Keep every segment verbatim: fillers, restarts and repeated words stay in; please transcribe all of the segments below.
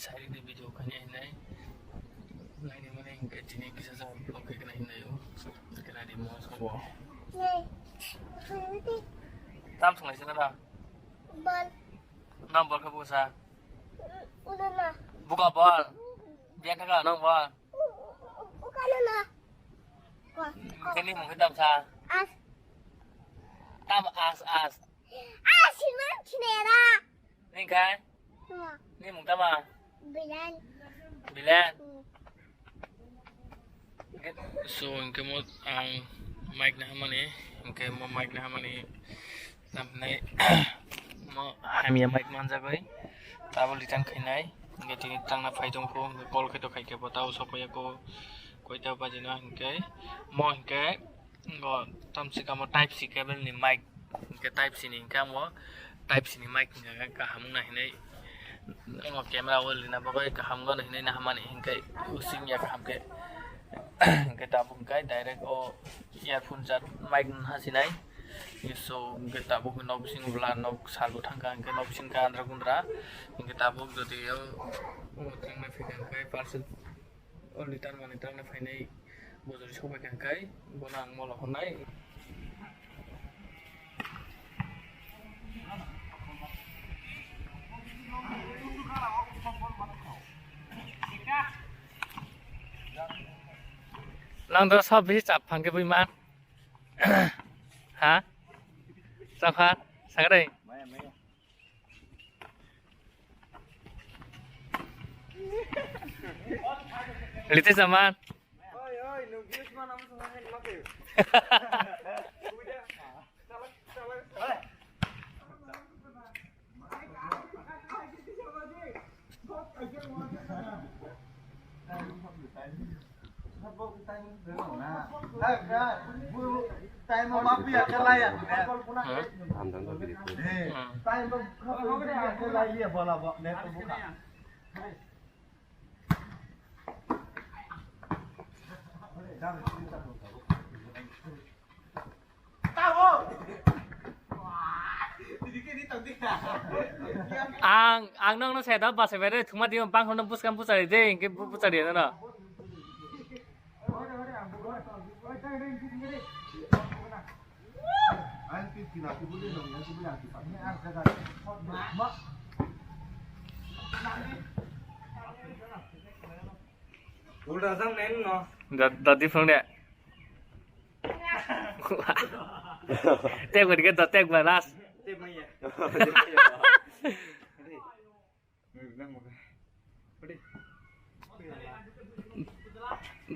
Thailand ni video khaina hinai. Naini mani hingke tini kisa sa vlog khe kena hinai o. Kena di mo sabo. Tam sungai sana da. Bal. Nam bal khe busa. Udah na. Buka bal. Biar kagak nang bal. Bukan na. Kini mungkin tam sa. As. Tam as as. As, si man chinera. Ningkha? Tama. Ni mung tama? Bilan. Bilan? Hmm. So, hingke mo ang mic na hamani, hingke mo mic na hamani, tamhinai mo hamya mic manjagoi, tabuk return khainai, hingke tini tangna phai tongkho, hingke call khe to khaikhe bo tao sopaiya ko, koita bajina hingke, mo hingke, Ngo tamsi kamo type C cable ni mic, hingke type C ni hingke amo type C ni mic hingke kaham wngna hinui. Ngo camera o rina bagwi kaham wngna hinui nahamani hingke using ya kaham khe. Hingke tabuk hingke direct o earphone jack mic wngha sinai. So hingke tabuk nok bising bwla nok salbo thangkha hingke nok bising khe andra gundra. Hingke tabuk jodi o, o thangna phikha hingke parcel. O litar mani tangna phainai bojor sobai kha kai, bono ang mola honnai. Nang do sab bisi chap phang khe bui man. Ha? Chap kha? Sakre? Ritesh Aman. Ang, ang nokno saya da basa bere thuma di bang hono buskang buchari de, hingke bu-, buchari no. Ulta sang nen no. Da, da di phang de. Tek bari ke da tek ba last.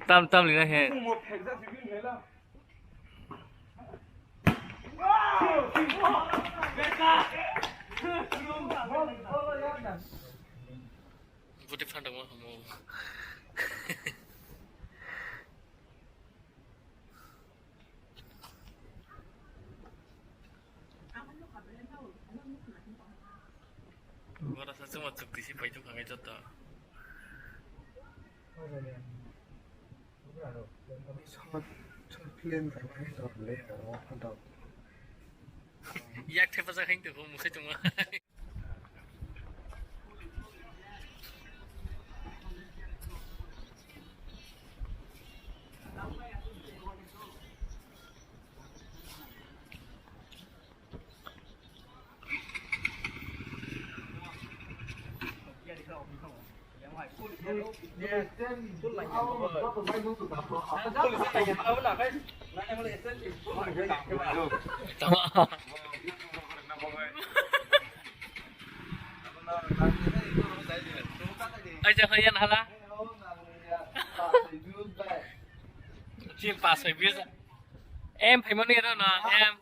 Tam tam lina he. Budi phandang ma hamo. Bora sa chuma chukti si pai tu kangai jota. Yak thepa sa hing tu musai chuma. Aja hoyan hala. Chin pas hoy bis. Em phaimani ro no em.